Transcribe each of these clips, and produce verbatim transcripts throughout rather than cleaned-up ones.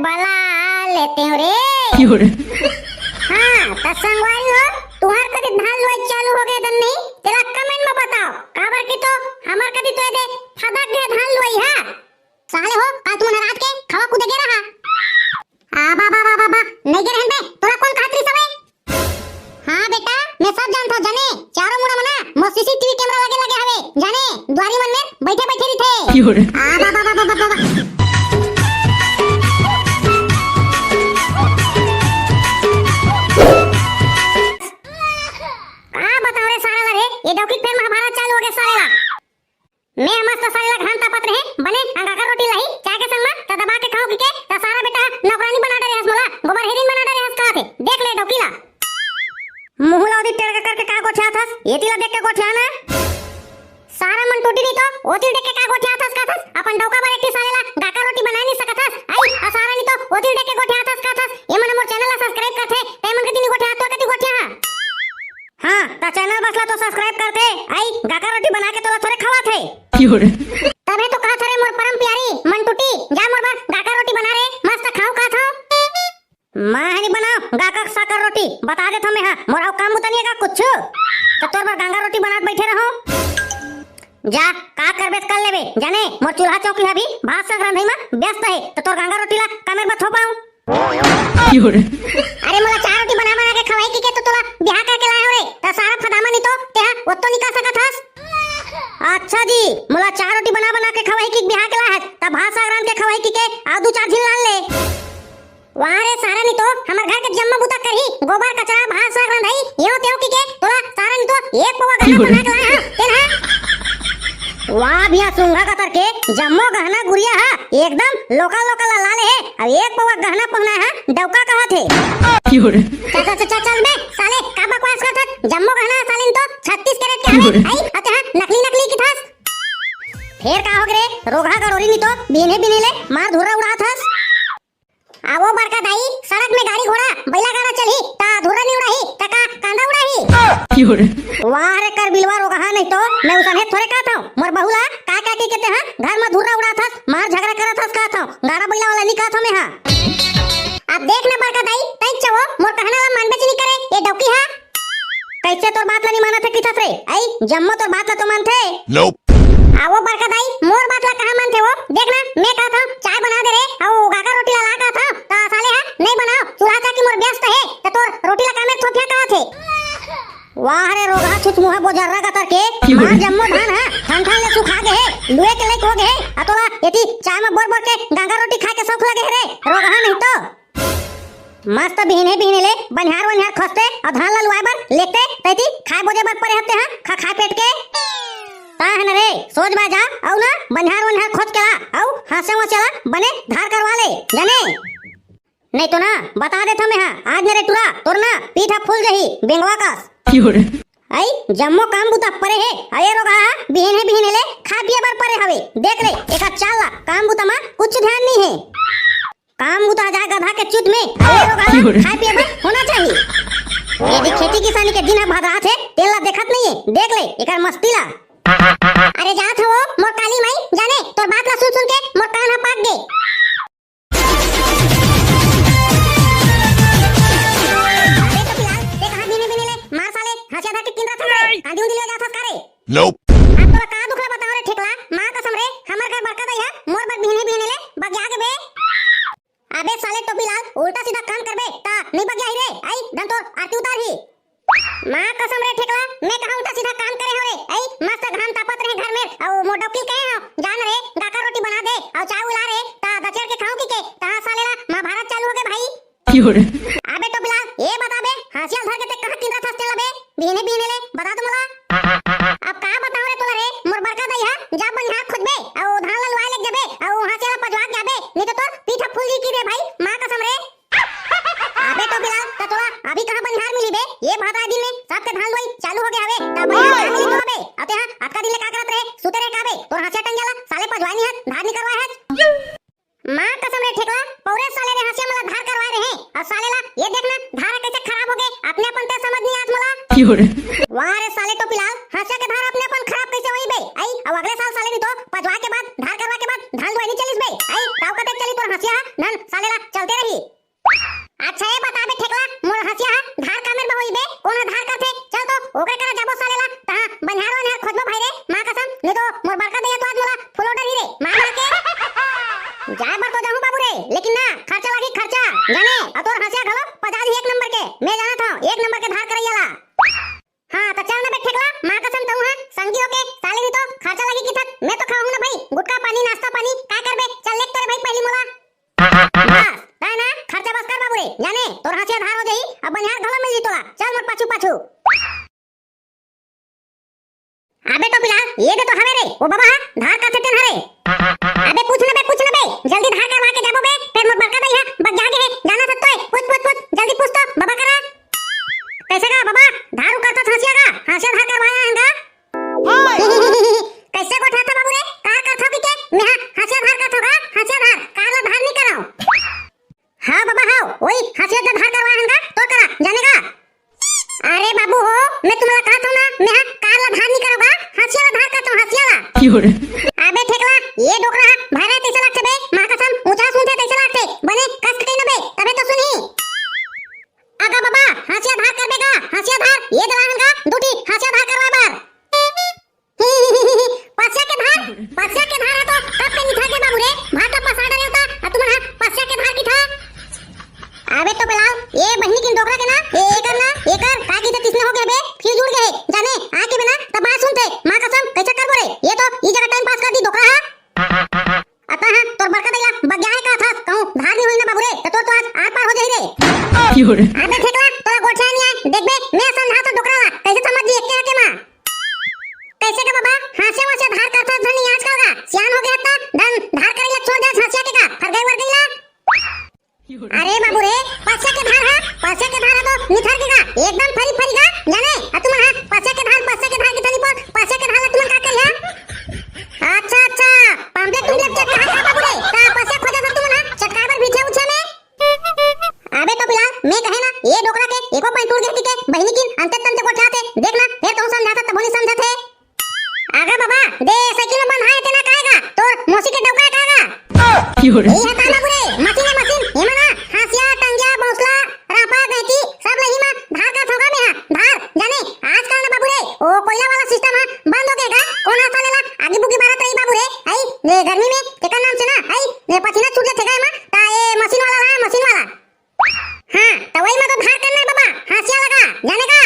बला लेते हो रे। हाँ, त संगवारी हो, तुहर कति धान लुवाई चालू हो गए दन नहीं, तेला comment में बताओ, काबर कि तो हमर कति तो एदे फदक गए धान लुवाई हा। साले हो, काल तुमन रात के खवा कूदे गे रहा। आ बा बा बा बा बा, नहीं गे रहन बे, तोला कौन कहत रही सवे? हाँ बेटा, मैं सब जानथव जाने, चारों मुड़ा मना मोर सीसीटीवी कैमरा लगे लगे हवे जाने, दुआरी मन में बैठे बैठे रहिथे। आ बा बा बा बा बा बा। का बताओ रे सारा ला रे, ये डौकी फेर महाभारत चालू हो गए साले ला। मैं मस्त साले ला घाम तापत रहे, बने अंगाकर रोटी लाही, चाय के संग मा, त दबा के खाओ किके, त सारा बेटा नौकरानी बना डरे हस मोला, गोबर हेरिन बना डरे हस कहा थे, देख ले डौकी ला। मुंह ला ओती टेढ़ करके का गोठियात हस, एती ला देख के गोठिया ना। सारा मन टूटी नहीं तो, ओती देख के का गोठियात हस कहत हस, अपन डौका बर एक ठी साले ला गाकर रोटी बनाए नहीं सकत हस, आई, आ सारा नहीं तो, ओती देख के गोठियात हस कहत हस, ये मन मोर channel ला subscribe करथे, ते मन के तिनी गोठिया, तोर कति गोठिया हा। हाँ, त channel बस ला तो subscribe करथे, आई, गाकर रोटी बना के तोला थोरे खवात हे। तभे तो कहत हरे मोर परम प्यारी मन टूटी, जा मोर बर गाकर रोटी बना रे, मस्त खाऊं कहत हूँ। मैं हनी बनाओ गाकर साकर रोटी, बता देत हूँ मैं हा, मोर अउ काम बुता नहीं है का कुछ? त तोर बर गांगर रोटी बनात बैठे रहो। जा, का करबे त कर लेबे, जाने मोर चूल्हा चौकी हा भी भात साग रंधई मा व्यस्त हे, त तोर गांगर रोटी ला का मेर बर थोपाऊं? अरे मोला चार रोटी बना बना के खवाई किके तो तोला बिहा करके लाए हो रे, त सारा फदामा नहीं तो तेहा ओत्तो निकाल सकत हस। अच्छा जी, मोला चार रोटी बना बना के खवाई किके बिहा के लाए हस, त भात साग रांध के खवाई किके अउ दू चार झिन लान ले। वाह रे सारा नहीं तो हमर घर के जम्मो बुता करही, गोबर कचरा भात साग रंधई, यो त्यो किके तोला सारा नहीं तो एक पौवा गहना पहना के लाए हस, तेन हा। वाह भैया, सुंघा कतर के जम्मो गहना गुरिया हा एकदम लोकल लोकल ला ले हे। अब एक पौवा गहना पहना हा डौका कहत हे। चल, चल, चल, चल, चल बे साले, का बकवास करत हस? जम्मो गहना साले तो छत्तीस कैरेट के हवे, आई, अते हा नकली नकली किथस। फेर का हो गे रे, रोगहा गरोरी नहीं तो बिहने बिहने ले मार धुर्रा उड़ात हस। आ वो बड़का दाई, सड़क में गाड़ी घोड़ा, बैला गाड़ा चलही, त धुर्रा नहीं उड़ाही, त का कांदा उड़ाही? वाह रे कर बिलवा रोगहा नहीं तो, मैं उसने थोरे कहत हूँ, मोर बहू ला का का के कहते हैं, घर में धुर्रा उड़ात हस, मार झगड़ा करत हस कहत हूँ, गाड़ा बैला वाला नहीं कहत हूँ मैं हा। अब देख ना बड़का दाई, तैं चवो, मोर कहना ला मानबे च नहीं करे, ये डौकी हा। कैसे तोर बात ला नहीं मानत हे किथस रे? आई, जम्मो तोर बात ला तो मानथे। आ वो बड़का दाई, मोर बात ला कहाँ मानथे वो? देख ना, मैं कहत हूँ, चाय बना दे रे, अउ गाकर रोटी ला ला कहत हूँ, त साले हा, नहीं बनाओ, चूल्हा चाकी मोर व्यस्त हे, त तोर रोटी ला का मेर थोपिया कहत हे। वाह रे रोगहा छुचमुहा बोजर्रा कतर के, मार जम्मो धान हा, ठन ठन ले सुखा गे हे, लुए के लायक हो गे हे, आ तोला एती चाय में बोर बोर के गांगर रोटी खाए के शौक लगे हे रे, रोगहा नहीं तो। मस्त बिहने बिहने ले बनिहार वनिहार खोजते अउ धान ला लुआए बर लेगते, तैती खाए बोजे बर परे हते हा, खा खाए पेट के। ता है न रे, सोच बा जा, अउ ना बनिहार वनिहार खोज के ला, अउ हांसे वांसे ला बने धार करवा ले, जाने। नहीं तो ना, बता देत हूँ मैं हा, आज मेरे टुरा, तोर ना पीठ हा फूल जही, बेंगवा कस। आई, जम्मो काम बुता परे हे, अउ ये रोगहा बिहने बिहने ले खा पिए बर परे हवे। देख ले, एकर चाल ला, काम बुता मा कुछ ध्यान नहीं है। काम बुता जाए गधा के चुत में, अउ ये रोगहा खाए पिए बर होना चाहिए। यदि खेती किसानी के दिन हा भदरात हे, तेला देखत नहीं है, देख ले, एकर मस्ती ला। अरे जात हवो, मोर काली माई, जाने, तोर बात ला सुन सुन के मोर कान हा पाक गे। अबे तो बिलाल, ते कहाँ बिहने बिहने ले मार साले हंसिया धर के किंदरा था रे, आंधी उंधी ले जात हस का रे? अब तोला का दुख ला बताओ रे ठेकला, माँ कसम रे, हमर घर बड़का दाई हा मोर बर बिहने बिहने ले बगिया के बे। अबे साले टोपी लाल, उल्टा सीधा काम करबे ता नहीं बगिया ही रे, आई धन तोर आरती उतार ही। माँ कसम रे ठेकला, मैं कहाँ उल्टा सीधा काम करे हो रे? आई मस्त घाम तापत रहे घर में, अउ मोर डौकी कहे हो, जान रे, गाकर रोटी बना दे, अउ चाय उला रे, ता दचेड़ के खाऊं किके, तहाँ साले ला महाभारत चालू हो गए भाई। अबे टोपीलाल, ये बता बे, हंसिया धर के ते कहाँ किंदरा थस तेला बे, बिहने बिहने ले, बता तो मोला। अब का बताऊं रे तोला रे, मोर बड़का दाई हा, जा बनिहार खोजबे, अउ धान ला लुआए लेग जाबे, अउ हंसिया ला पजवा के आबे, नहीं तो तोर पीठ फूल जी की रे भाई, माँ कसम रे। अबे टोपीलाल, त तोला अभी कहाँ बनिहार मिली बे? ये भादरा दिन में सबके धान लुवई चालू हो गया हवे। त बनिहार कहाँ मिली तोला बे? अते हाँ, अतका दिन ले का करत रहे? सुते रहे का बे? तोर हंसिया टंगिया ला साले पजवाए नहीं हस, धार नहीं करवाए हस। माँ कसम रे ठेकला, पौरे साले रे हंसिया मला धार करवाए रहे। अउ साले ला ये देख ना, धार कैसे खराब हो गए, अपने अपन ते समझ नहीं आत मोला। वाह रे साले टोपीलाल, हंसिया के धार अपने अपन खराब कैसे होई बे? आई, अउ अगले साल साले नहीं तो पजवा के बाद, धार करवा के बाद धान लुवई नहीं चलिस बे। आई, ताऊ कते चली तोर हंसिया, नन साले ला चल मोर पाछू पाछू। अबे टोपीलाल, ये दे तो हवे रे, वो बबा हा धार करथे तेन हरे। अबे पूछ ना बे, पूछ ना बे, जल्दी धार करवा के जाबो बे, फेर मोर बड़का दाई हा बगिया गे हे, जाना सकत हे, पूछ, पूछ, पूछ, जल्दी पूछ तो बबा करा। कइसे गा बबा, धार उ करथस हँसिया गा, हँसिया धार करवाए हन गा? कइसे गोठियाथस बाबू रे, का करथस कि के, मेहा हँसिया धार करथों गा, हँसिया धार, कार ला धार नी करंव। हाँ बबा हाँ, ओही हँसिया ला धार करवाए हन गा, तोर करा, जाने गा? अरे बाबू हो, मैं तुमला कहत हँव ना, मेहा कार ला धार नी करंव गा, हँसिया ला धार करथों, हँसिया ला। अबे ठेकला, ये डोकरा हा भैरा तइसे लागथे बे, माँ कसम, ऊँचा सुनथे तइसे लागथे, बने कस के कही ना बे, तभे तो सुनही। अगा बबा, हँसिया धार करबे गा, हँसिया धार, ये दे लाए हन गा, दू ठी हँसिया धार करवाए बर। पसिया के धार, पसिया के धार हा तो कब के निथर गे बाबू रे, भात ला पसा डारे हव त, अउ तुमन हा पसिया के धार किथा। अबे टोपीलाल, ये बहिनी के डोकरा के ना, ये एकर ना, एकर का किथे तइसने हो गे बे, फ्यूज उड़ गे हे, जाने, आँखी में ना, त बात सुनथे, माँ कसम, कइसे करबो रे, ये तो ई जगह टाइम पास कर दिस डोकरा हा। अतका हा, तोर बड़का दाई ला बगिया हे कहथस, कहूँ धार नी होही ना बाबू रे, त तोर तो आज आर पार हो जाही रे। अबे ठेकला, तोला गोठियाए नी आए, देखबे, मैं समझाथों डोकरा ला, कइसे समझ जी एके हके माँ। कइसे गा बबा, हँसिया वँसिया धार करथस धन नी आजकल गा, सियान हो गे हस त, धन धार करई ला छोड़ दे हँसिया के गा, फरगई वरगई ला। अरे बाबू रे, पसिया के धार हा, पसिया के धार हा तो निथर गे गा, एकदम फरी फरी गा, जाने, अउ तुमन हा पसिया के धार, पसिया के धार किथा नी पर, पसिया के धार ला तुमन का करिहा? अच्छा, अच्छा, पाम्पलेट तुमन चेक कहा का बाबू रे, त पसिया खोजथस तुमन हा, चटकाए बर भीठे उठे में। अबे टोपीलाल, मैं कहे ना, ये डोकरा के एको point टूट गे हे कि के, बहिनी किन अंते तंते गोठियाथे, देख ना, फेर तहूँ समझाथस तभो नी समझथे। अगा बबा, दे साइकिल में बंधाए तेन हा का गा, तोर मौसी के डौका का गा। ये हा का बाबू रे, मशीन हे मशीन, एमा ना हँसिया, टंगिया, बौसला, रापा, गैंची, सब ल इही में धार करथों गा मेहा, धार, जाने, आजकल ना बाबू रे, ओ कोइला वाला सिस्टम हा बंद हो गे गा, कोन हा साले ला आगी बुगी बारत रही बाबू रे, अई, ये गर्मी में, तेकर नाम से ना, अई, ये पसीना छूट जाथे गा एमा, त ये मशीन वाला ला, मशीन वाला। हाँ, त वही में तो धार करना हे बबा, हँसिया लगा, जाने का?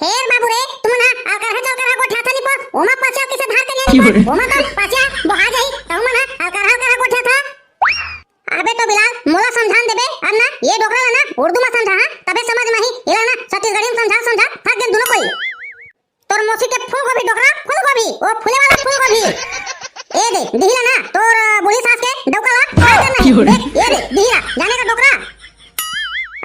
फेर बाबू रे, तुमन हा अलकरहा चलकरहा गोठियाथा नी पर, ओमा पसिया कइसे धार करिहा नी पर, ओमा तो पसिया बोहा जाही, त तुमन हा अलकरहा अलकरहा गोठियाथा। अबे टोपीलाल, मोला समझान देबे, अब ना, ये डोकरा ला ना, उर्दू में समझा, हाँ, तभे समझ में आही, एला ना, छत्तीसगढ़ी में समझा, समझा, थक गेन दूनों कोई। तोर मौसी के फूलगोभी डोकरा, फूलगोभी, ओ फूले वाला फूलगोभी। ए दे, दिही ला ना, तोर, अ, बूढ़ी सास के डौका ला, धार करना हे। देख, ए दे, दिही ला, जाने का डोकरा।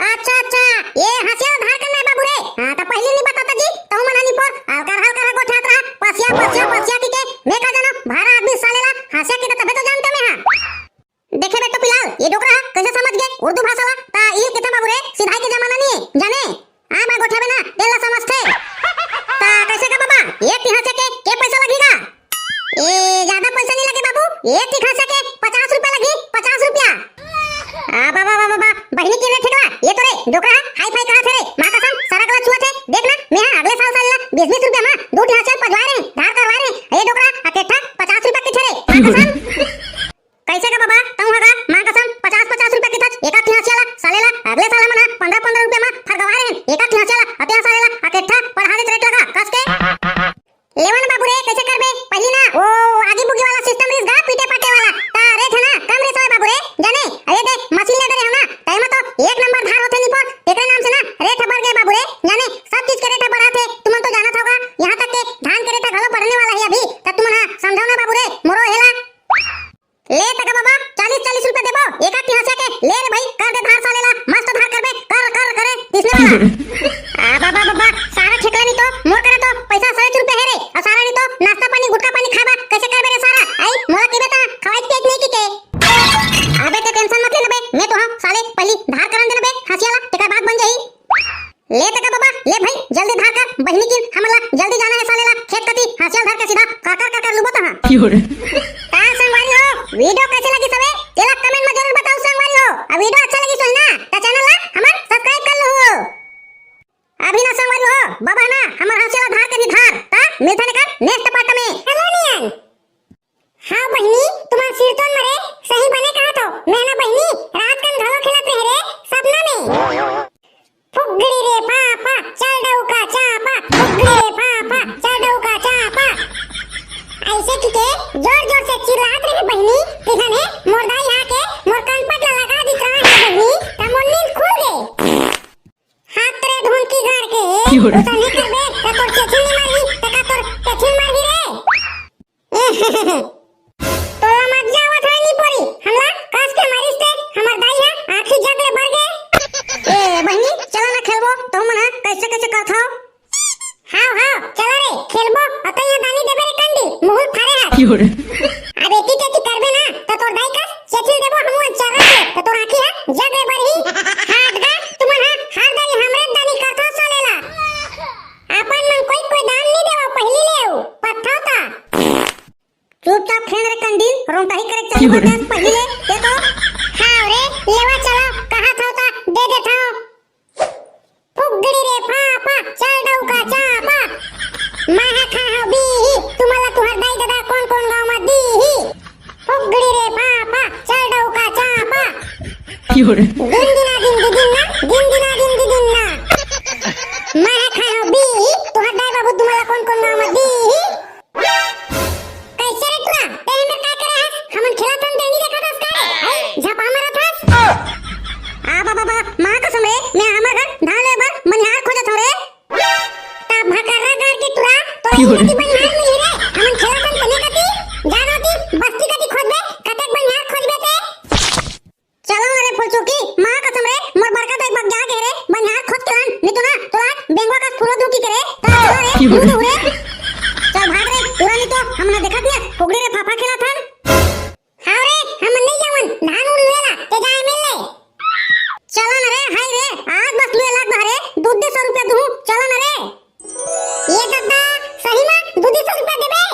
अच्छा, अच्छा, ये हँसिया धार करना हे बाबू रे। हाँ, त पहिली नी बताथा जी, तहूँ मन हा नी पर, अलकरहा अलकरहा गोठियात रहा, पसिया, पसिया, पसिया कहिके, मैं का जानों, भारा आदमी साले ला, हँसिया कहिथे तभे तो जानथों मैं हा। देखे बे टोपीलाल, ये डोकरा हा कइसे समझ गे उर्दू भाषा ला, त इही कथे बाबू रे, सिधाई के जमाना नी हे, जाने? हाँ, मैं गोठियाबे ना, तेला समझथे। त कइसे गा बबा, एक ठी हँसिया के, के पइसा लगही गा? ए, जादा पइसा नी लगे बाबू, एक ठी हँसिया के पचास रुपया लगही, पचास रुपया। आ, बा, बा, बा, बा, बा, बहिनी के रे ठेकला, ये तो रे, डोकरा हा, हाई फाई कहाथे रे, माँ कसम, सरग ला छुआथे, देख ना, मैं हा अगले साल साले ला बीस बीस रुपया मा, दू ठी हँसिया पजवाए रहे, धार करवाए रहे, ये डोकरा हा, अकेठा पचास रुपया कहिथे रे, माँ कसम। कइसे गा बबा, तहूँ हा गा, माँ कसम, पचास पचास रुपया कहिथस, एकाक ठी हँसिया ला, साले ला, अगले साल हमन हा पंद्रह पंद्रह रुपया मा फरगवाए रहेन, एकाक ठी हँसिया ला, अतेहा साले ला, अकेठा पड़हा देत रेट लगा, कस के। लेवा ना बाबू रे, कइसे करबे, पहिली ना, ओ, आगी बुगी वाला सिस्टम रिहिस गा, पीटे पाटे वाला, त रेट हा ना, कम रिहिस होय बाबू रे, जाने, अरे दे, मशीन ले दे रहे हो ना, त एमा तो एक नंबर धार होथे नी पर, तेकरे नाम से ना, रेट हा बढ़ गे बाबू रे, जाने, सब चीज के रेट हा बढ़ाथे, तुमन तो जानत होगा, यहाँ तक के धान के रेट हा घलो बढ़ने वाला हे अभी, त तुमन हा समझाओ ना बाबू रे, मोरो हेला। ले त गा बबा, चालीस चालीस रुपया देबो, एकाक ठी हँसिया के, ले रे भाई, कर दे धार साले ला, मस्त धार करबे, कर, कर, करे, तइसने वाला। आ बबा, बबा, सारा ठेकला नी तो, मोर करा तो पइसा सौ एक रुपया हे रे, अउ सारा नी तो नाश्ता पानी, गुटखा पानी खाबा, कइसे करबे रे सारा? अई, मोला कहिबे त, खवाई पियाई नहीं कहिके। अबे ते tension मत ले ना बे, मैं तो हँव, साले, पहिली धार करन दे ना बे, हँसिया ला, तेकर बाद बन जाही। ले त गा बबा, ले भाई, जल्दी धार कर, बहिनी किन, हमन ला जल्दी जाना हे साले ला, खेत कती, हँसिया ल धर के सीधा कर कर कर कर लुबो तहाँ। का संगवारी हो, video कइसे लगिस हवे, तेला comment में जरूर बताओ संगवारी हो, अउ video अच्छा लगिस होही ना, त channel ला हमर subscribe कर लूहू। अभी ना संगवारी हो, बबा ना, हमर हँसिया ला धार के निधार, त मिलथन एकर next part में। Hello नियन। हाँ बहिनी, तुमन सिरतोन मरे सही बने कहत हो। मैं ना बहिनी, रात कन घलो खेलत रहे रे, सपना में। फुगड़ी रे फाफा, चल डउका चापा, फुगड़ी रे फाफा, चल डउका चापा। अइसे कहिके जोर जोर से चिल्लात रहे बहिनी, तिहने मोर दाई आके मोर कनपट ला लगा दिस रहा हे बहिनी, त मोर नींद खुल गे। हाँ त रे तू तो नहीं करबे, त तोर चेचिल नहीं मारही, त का तोर चेचिल मारही रे? तोला मजा आवत होय नी पोरी, हमला कस के मारिस ते, हमर दाई हा आँखी जग ले बर गे। ए बहिनी, चला ना खेलबो, तो मन हा कैसे कैसे करथव? हाव, हाव, चला रे, खेलबो, अतई हा दानी देबे रे कंडी, मुहुल फारे हा। अब एती तेती करबे ना, त तोर दाई कस चेचिल देबो हमू अंचरा के, त तोर आँखी हा जग ले बरही। हाट गा, तुमन हा हर दाई हमरे दानी करथव साले ला। अपन मन कोई कोई दान नी देवा, पहिली ले आऊ, पत्थव ता। चुपचाप खेल रे कंडील, रोंटाही करे चल बरदास पहिली ले, ते तो। हाव रे, लेवा चला, कहा था ता, दे दे था। फुगड़ी रे फाफा, चल डौका चापा। मैं हा खा हो बीही, तुमला तुहर दाई ददा कौन कौन गाँव में दीही। फुगड़ी रे फाफा, चल डौका चापा। दिन दिना दिन दी दिन ना, दिन दिना दिन दी दिन ना। मैं हा खा हो बीही, तुहर दाई बाबू तुमला कौन कौन गाँव में दीही। कैसे रे टुरा, ते एमेर का करे हस? हमन खेलत हन, तेंगी देखत हस का रे? हैं? झपा मारत हस? आ बाबा बा, माँ कसम रे, मैं हमर घर धान ले बर बनिहार खोजत हूँ रे। ता भकर्रा घर के टुरा, तो की हो रे? कति बनिहार मिली रे? हमन खेलत हन तने कति, जानो ती बस्ती कति खोजबे, कतेक बनिहार खोजबे ते? चलो ना रे फुलचुकी, माँ कसम रे, मोर बड़का दाई बग जा गे रे, बनिहार खोज के लान, नी तो ना, तोला बेंगवा का फूलो धुकी के रे, ता चलो रे, की हो रे? मुंह धो रे। चल भाग रे, टुरा नी तो, हमन देखत नी, फुगड़ी रे फाफा खेलत हन। हाव रे, हमन नहीं जावन, धान उन लेला, ते जाए मिल ले। चला ना रे, हाय रे, आज बस लुए लाग बा रे, दू दू सौ रुपया दूँ, चला ना रे। ये दद्दा, सही में दू दू सौ रुपया देबे?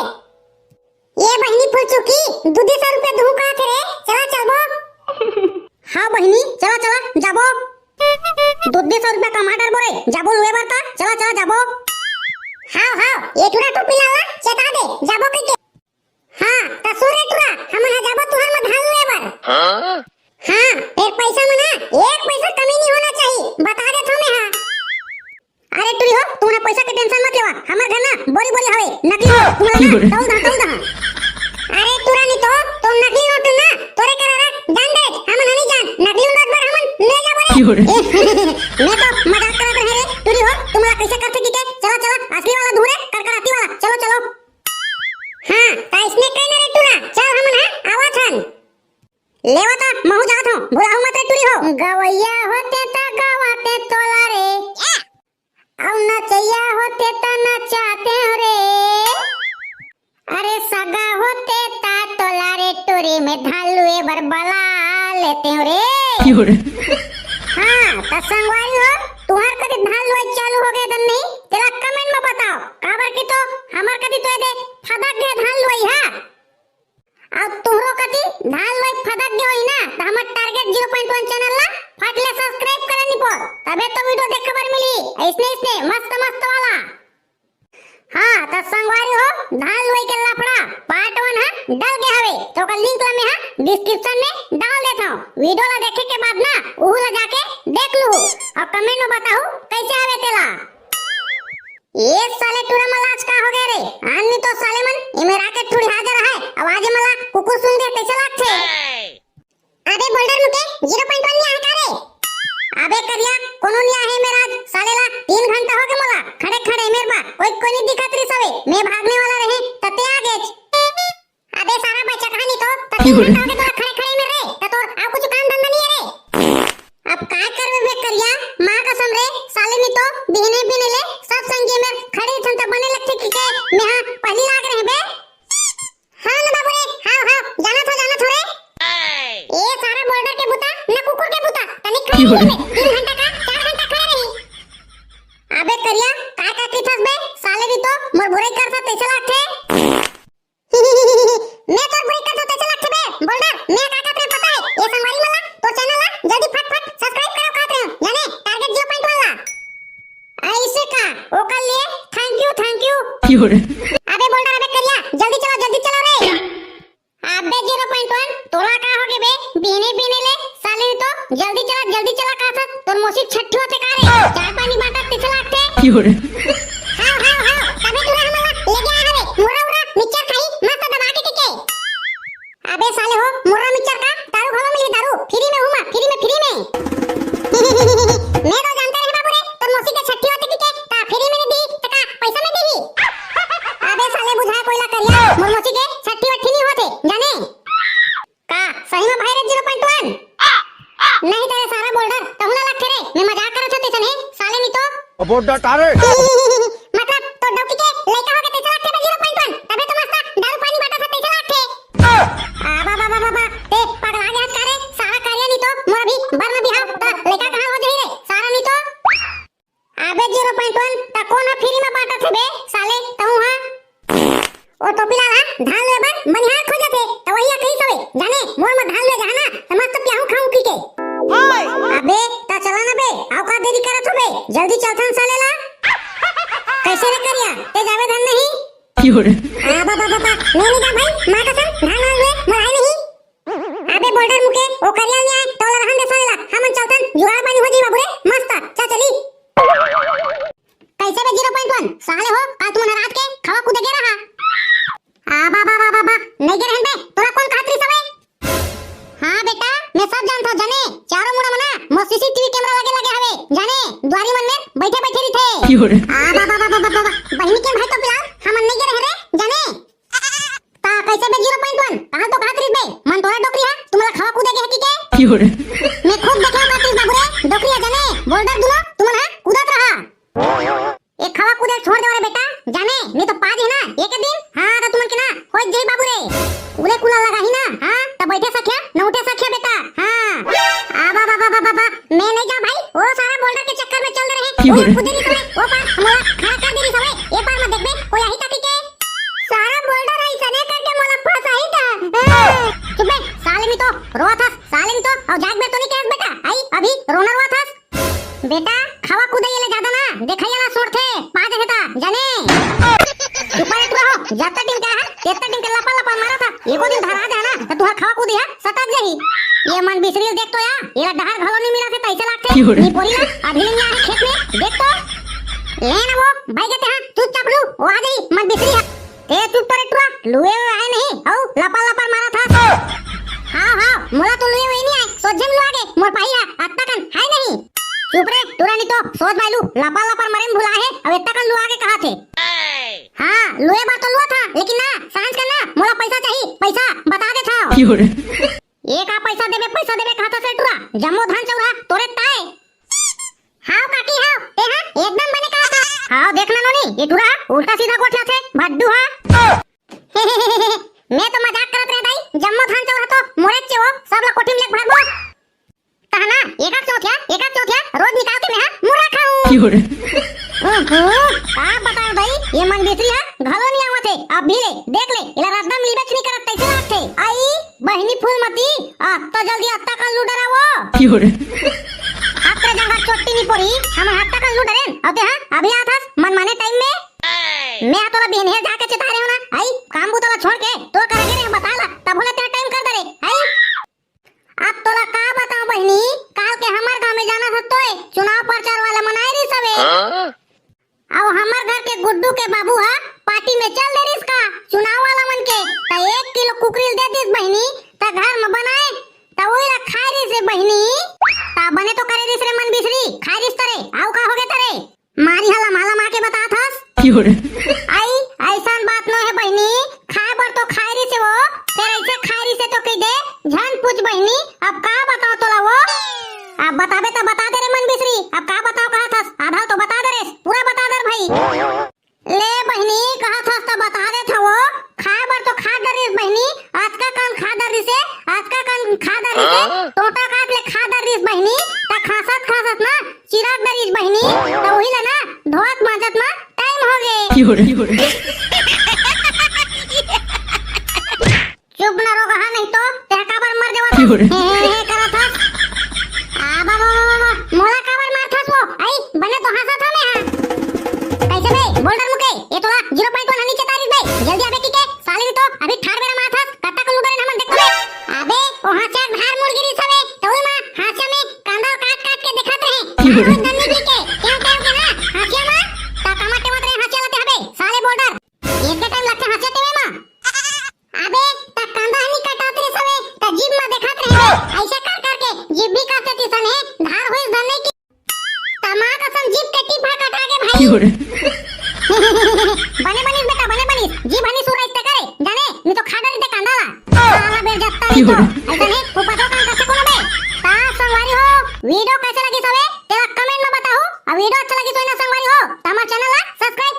ये बहिनी फुलचुकी, दू दू सौ रुपया दूँ का थे रे, चला चलबो। हाँ बहिनी, चला चला, जाबो। दू दू सौ रुपया कमा डरबो रे, जाबो लुए बर ता, चला चला जाबो। हाव हाव, ये टुरा टोपी लाला, चेता दे, जाबो कहिके। हाँ, त सुन रे टुरा, हमन हा जाबो तुहर में धान लुए बर। हाँ? हाँ, फेर पैसा में ना, एक पैसा कमी नहीं होना चाहिए, बता देत हूँ मैं हा। अरे टुरी हो, तुमन पैसा के tension मत लेवा, हमर घर ना बोरी बोरी हवे, नकली नोट, तुमन ना, तौल दहा, तौल दहा। अरे टुरा नी तो, तुम नकली नोट ना, तोरे करा रा, जान दे, हमन हनी जान, नकली नोट बर हमन ले जाबो रे। मैं तो मजाक करत रहे रे, टुरी हो, तुमला कैसे करथे की के, चला चला, असली वाला दूँ रे, कड़कड़ाती वाला, चलो चलो। हाँ, त इसने कही ना रे टुरा, चल हमन हा आवत हन। लेवा त महू जात हूँ, भुलाहू मत रे टुरी हो। गवैया होते त गवाते तोला रे, अउ नचैया होते त नचाते हो रे। अरे सगा होते त तोला रे टुरी में धान लुए बर बला लेते हो रे। हाँ, त संगवारी हो, तुहर कति धान लुए चालू हो गए दन नहीं, तेला comment में बताओ, काबर की तो हमर कति तो एदे फदक गए धान लुए हा। अउ तुहरो कति धान लुए फदक गए होही ना, त हमर Target zero point one channel ला फट ले subscribe करे निपोर, तबे तो video देखे बर मिली, ऐसने ऐसने मस्त मस्त वाला। हाँ, त संगवारी हो, धान लुए के लफड़ा part one हा डल गए हवे, त ओकर link ला मैं हा description में डाल देत हूँ। Video ला देखे के बाद ना, उहू ला जाके देख लूहू अउ comment में बताहू कैसे हवे तेला। ये साले टूरा मन ला आज का हो गए रे? आन नी तो साले मन एमेर आके ठुड़िहा जा रहय, अउ आज एमन ला कुकुर सूंघ दे तइसे लागथे। अबे बोल्डर मुके zero point one नी आहे का रे? अबे करिया, कोनो नी आहे मेर आज, साले ला तीन घंटा हो गे मोला खड़े खड़े मेर बा, कोई कोई नी दिखत रिस हवे, मैं भागने वाला रहे तते आ गेच। अबे सारा बच्चा कहानी तो, त तीन घंटा हो गे तोला खड़े खड़े मेर रे, त तोर अउ कुछ काम धंधा नी है रे? अब काय करबे बे करिया, माँ कसम रे, साले नी तो बिहने बिहने ले सब संगी मेर खड़े थन त बने लगथे कि के, मैं हा पहली लाग रहे बे। हाँ ना बाबू रे, हाँ हाँ, जाना थो जाना थो रे। ए सारा बोल्डर के बुता, ना कुकुर के बुता, तनिक खड़े रही बे, तीन घंटा का चार घंटा खड़े रही। अबे करिया, काय का किथस बे, साले नी तो मोर बुराई करथस तइसे लागथे। मैं तोर बुराई करथों तइसे लागथे बे, बोल्डर, मैं का कहत रहें पता है, ये संगवारी मन ला, तोर channel ला, जल्दी फट फट subscribe करो कहत रहें, जाने, Target zero point one ला। ऐसे का, ओकर लिए thank you, thank you। अबे बोल्डर, अबे करिया, जल्दी चलो, जल्दी चलो रे। अबे zero point one, तोला का हो गे बे, बिहने बिहने ले, साले नी तो, जल्दी चला, जल्दी चला, का था, तोर मौसी छट्ठी होथे का रे, चाय पानी बांटा, तइसे लागथे। हाँ, हाँ, हाँ, तभे टूरा हमन ला लेगे आए हवे। मुर्रा उर्रा, मिक्सचर खाई, मस्त दबा के कहिके। अबे साले हो, मुर्रा मिक्सचर का? दारू घलो मिली, दारू। Free में हूँ मैं, free में, free में। मैं तो जानते रहे बाबू रे, तोर मौसी के छट्ठी होथे कहिके, ता free अबो डट रे। मतलब तो डौकी के लइका होगे तइसे लागथे बे जीरो पॉइंट वन, तभे तो मस्त दारू पानी बांटत हे तइसे लागथे। आ बाबा बाबा बाबा, ते पगला गे हस का रे? सारा करिया नहीं तो मोर अभी बर म बिहाव त लइका कहां हो जाही रे? सारा नहीं तो। अबे जीरो पॉइंट वन, त कोन ह फ्री म बांटत हे बे साले तहूं ह? ओ टोपी लाल ह धान लुए बर बनिहार खोजत हे, त वही अकेली सवे जाने मोर म धान लुए जहां ना, त मस्त प्याहू खाऊं पी के। अबे त चला ना बे, अउ का देरी करत हो बे, जल्दी चलथन साले ला। कइसे रे करिया, ते जाबे धन नहीं? आ बाबा बाबा, मैं नहीं जा भाई, मां कसम धान वान लुए मोर आय नहीं। अबे बोल्डर मुके, ओ करिया नहीं आय, तोला रहन दे साले ला, हमन चलथन, जुगाड़ पानी हो जाही बाबू रे, मस्त, चल चली। कइसे बे जीरो पॉइंट वन? साले हो, काल तुमन रात के खवा कूदे गे रहा। आ बाबा बाबा बाबा, नहीं गे रहन बे, तोला कोन कहत रहिस हवे? हां बेटा, मैं सब जानथों जाने, चारों मुड़ा मना मोर सीसीटीवी कैमरा लगे लगे हवे जाने, दुआरी मन में बइठे बइठे रहिथे। आ बाबा बाबा बाबा, बहिनी के भाई तो पिलाओ, हमन नहीं गे रहे रे जाने। ता कइसे बे जीरो पॉइंट वन? कहां तो कहत रहिस बे, मन तोरा डोकरी हा, तुमला खवा कूदे गे हकी के? मैं खूब देखे हंव कहत रहिस बाबू रे, डोकरी हा जाने, बोल्डर दुनो, तुमन हा कूदत रहा। ए खवा कूदे छोड़ दे रे बेटा, जाने, नहीं तो पा जाही ना, एक दिन, हां, त तुमन के ना, होई जाही बाबू रे। कूदे कुला लगाही ना, हां, त बइठे सखिया, न उठे सखिया बेटा, हां। आ बाबा बाबा बाबा, मैं नहीं जा भाई, ओ सारा बोल्डर के चक्कर में चल दे रहे, ओ पार, मोला खड़ा कर दे रहिस हवे, ए पार मत देखबे, कोई आही ताकि के। सारा बोल्डर अइसने करके मोला फंसाही त। ए, चुप बे, साले नहीं तो रोवत हस, साले नहीं तो, अउ जाग बे तो नहीं कहस बेटा, आई, अभी रोना रोवत हस। बेटा, खवा कूदइया ले जादा ना देखइया ला सोड़थे, पा जाही त, जाने। चुप रे टुरा हो, जतका दिन के हा, तेतका दिन के लपा लपा मारत हा, एको दिन धरा जाय ना, त तुंहर खवा कूदइया सटक जाही। ए मन बिसरी ल देख तो या, एला डहर घलो नहीं मिलत हे, तइसे लागथे। नहीं पोरी ला, अभी नहीं आए खेत में, देख तो। ले ना वो, भाई कहते हैं, चुपचाप लू, वो आ जाही, मन बिसरी हा। ए चुप तो रे टुरा, लुए हुए आय नहीं, अउ लपर लपर मारत हस। हां, हां, मोला तो लुए हुए नहीं आय, सोझे म लुआ गे, मोर पाही हा, अत्ता कन हाय नहीं। चुप रे टुरा, नहीं तो सोझ बायलू, लपर लपर मरे म भुला हे, अउ एत्ता कन लुआ गे कहत हे। हां, लुए बर तो लुआ था, लेकिन ना, सांझ कन ना, मोला पइसा चाही, पइसा, बता देथंव। ए का पइसा देबे, पइसा देबे कहत हस रे टुरा, जम्मो धान चउरा तोरे ताय। हाव काकी हाव, तेहा एकदम बने कहत हस। हाव देख ना नोनी, ए टुरा उल्टा सीधा गोठियाथे, भड्डू हा। मैं तो मजाक करत रहें दाई, जम्मो धान चउरा तो मोरेच हे वो, सब ला कोठी में लेके भागबो। तहां ना, एकाक चौथिया, एकाक चौथिया रोज निकाल के मैं हा मुर्रा खाहूं। ओहो, का बतावंव दाई, ए मन बिसरी हा घलो नइ आवत हे। अभी ले, देख ले, एला रद्दा म लिबेच नइ करत तइसे लागथे। आई, बहिनी फूलमती, अत्ता जल्दी अत्ता कन लू डरावो। अत्ता जंघा चोट्टी नइ पोरही, हमन अत्ता कन लू डरेन, अउ तेहा अभी आत हस मनमाने टाइम में। मैं हा तोला बिहनिया जाके चेताय रहेंव ना, आई, काम बुता ला छोड़ के तोर करा गे रहेंव बताय ला, तभो ले तेहा टाइम कर दे रे, आई। अब तोला का बतावंव बहिनी, काल के हमर गांव में जानत हस तोय, चुनाव प्रचार वाला मन आय रिहिस हवे। अउ हमर घर के गुड्डू के बाबू हा पार्टी में चल दे रिहिस का, चुनाव वाला मन के, त एक किलो कुकरी ल दे दिस बहिनी, त घर में बनाय, त ओही ला खाय रिहिस रे बहिनी। त बने तो करे रिहिस रे मन बिसरी, खाय रिहिस त रे, अउ का होगे त रे? मारी हा लमा लमा के बतात हस। आई, अइसन बात नो हे बहिनी, खाय बर तो खाय रिहिस हे वो, फेर अइसे खाय रिहिस हे तो कहि दे, झन पूछ बहिनी, अब का बतावंव तोला वो? अब बताबे त बता दे रे मन बिसरी, अब का बतावंव कहत हस, आधा तो बता दे रे, पूरा बता दे रे भाई। ले बहिनी, कहत हस त बता देथंव वो, खाय बर तो खा डरिस बहिनी, अतका कन खा डरिस हे, अतका कन खा डरिस हे, टोंटा काट ले खा डरिस बहिनी, त खांसत खांसत ना, चिरक डरिस बहिनी, त उही ला ना धोवत मांजत म टाइम होगे। चुप ना रोगहा, नहीं तो तेहा काबर मर जावत हे, हे, हे करत हस। आ बाबा, बाबा, बाबा, मोला काबर मारथस वो? आई, बने तो हंसत हंव मैं हा। कइसे बे, बोल्डर मुके, ए तोला जीरो पॉइंट वन ह नी चेताय रिहिस बे, जल्दी आबे कहिके, साले नहीं तो अभी ठाड़ बेरा मारथस, कत्ता कन लू डरेन हमन देख तो बे। अबे, ओ हंसिया धार मुड़ गे रिहिस हवे, त उही मा हंसिया में कांदा काट काट के देखत रहें। कहां हो धन्नी जी के, केंव केंव के ना, हंसिया मा, त कामा टेवत रहे हंसिया ला तेहा बे, साले बोल्डर। एतके टाइम लगथे हंसिया टेवे मा। अबे, त कांदा ह नी कटात रिहिस हवे, त जीभ मा देखत रहे बे, अइसे कर कर के जीभ भी काट देतिस ने, धार होइस धन्नी के। त मां कसम जीभ के टीप हा कटा गे भाई। बने बनिस बेटा, बने बनिस। जीभ ह नी सुराइस ते करे, जाने, नी तो खा डरिस ते कांदा ला। साला बेइज्जत नहीं तो। अइसने, ऊपर तो काम करथे कोनो बे। त संगवारी हो, वीडियो कइसे लगिस हवे, तेला comment में बताहू। अउ वीडियो अच्छा लगिस होही ना संगवारी हो, त हमर चैनल ला सब्सक्राइब